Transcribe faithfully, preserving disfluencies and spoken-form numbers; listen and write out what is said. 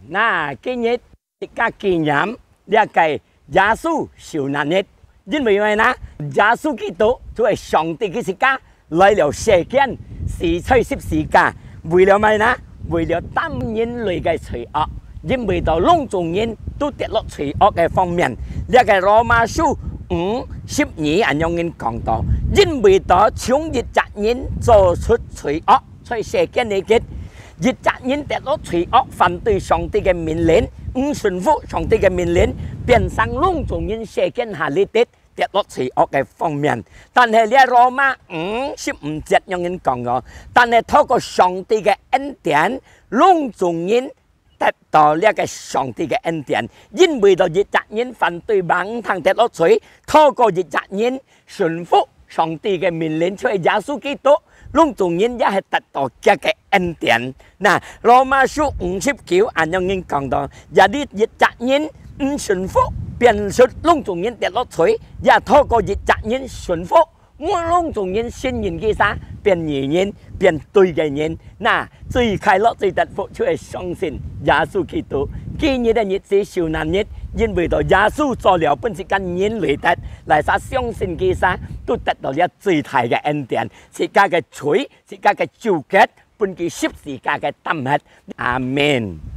那今日自家紀念這個耶穌受難日，因為麼个呢？耶穌基督就係上帝佢自家來了世間，死在十字架，為了麼个呢？為了擔人類个罪惡，因為到攏總人都跌落罪惡个方面。這個羅馬書五十二恁樣人講到，因為到從一隻人做出罪惡，在世間裡結，一隻人跌落罪惡，反對上帝个命令，毋順服上帝个命令，變成攏總人世間下裡跌，跌落罪惡个方面。但係這羅馬五十五節樣人講哦，但係透過上帝个恩典，攏總人得到這個上帝个恩典，因為到一隻人反對，毋通跌落罪，透過一隻人順服上帝个命令，就係耶穌基督，攏總人也係得到佢个恩典。那羅馬書五十九恁樣人講到，也你一隻人毋順服，變出攏總人跌落罪，也透過一隻人順服， 無攏總人信認佢儕，變義人，變對个人。那最快樂、最得福就係相信耶穌基督。今日个日子受難日，因為到耶穌做了分自家人類得，哪儕相信佢儕，都得到了最大个恩典。自家个罪，自家个糾結，分佢十字架个擔核。阿門。